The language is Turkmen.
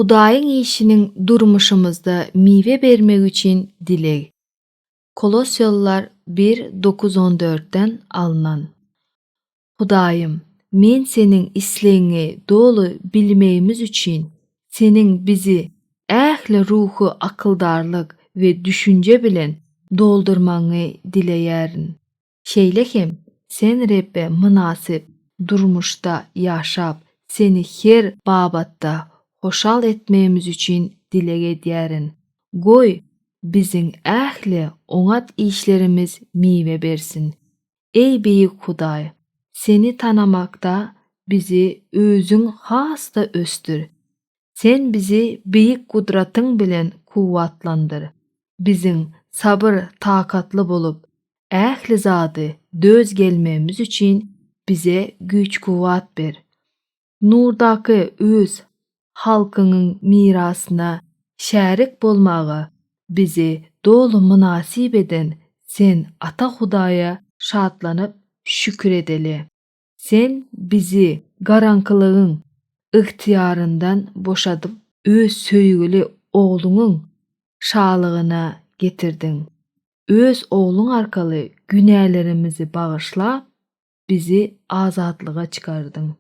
Hudaýyň işiniň durmuşymyzda miwe bermegi üçin dileg. Kolosýalylar bir, dokuz on dörtden alnan. Hudaýym, men Seniň islegiňi doly bilmegimiz üçin Seniň bizi ähli ruhy akyldarlyk we düşünje bilen doldurmagyňy dileýärin. Şeýle hem Sen Rebbe mynasyp durmuşda ýaşap, Seni her babatda hoşal etmegimiz üçin dileg edýärin. Goý, biziň ähli oňat işlerimiz miwe bersin. Eý Beýik Hudaý, Seni tanamakda bizi Özüň has-da ösdür. Sen bizi beýik gudratyň bilen kuwwatlandyr. Biziň sabyr-takatly bolup, ähli zady döz gelmegimiz üçin bize güýç-kuwwat ber. Nurdaky Öz halkyňyň mirasyna şärik bolmaga bizi doly mynasyp eden Sen Ata Hudaýa şatlanyp şükür edeli. Sen bizi garaňkylygyň ygtyýaryndan boşadyp, Öz söýgüli Ogluňyň şalygyna getirdiň. Öz Ogluň arkaly günälerimizi bagyşlap, bizi azatlyga çykardyň.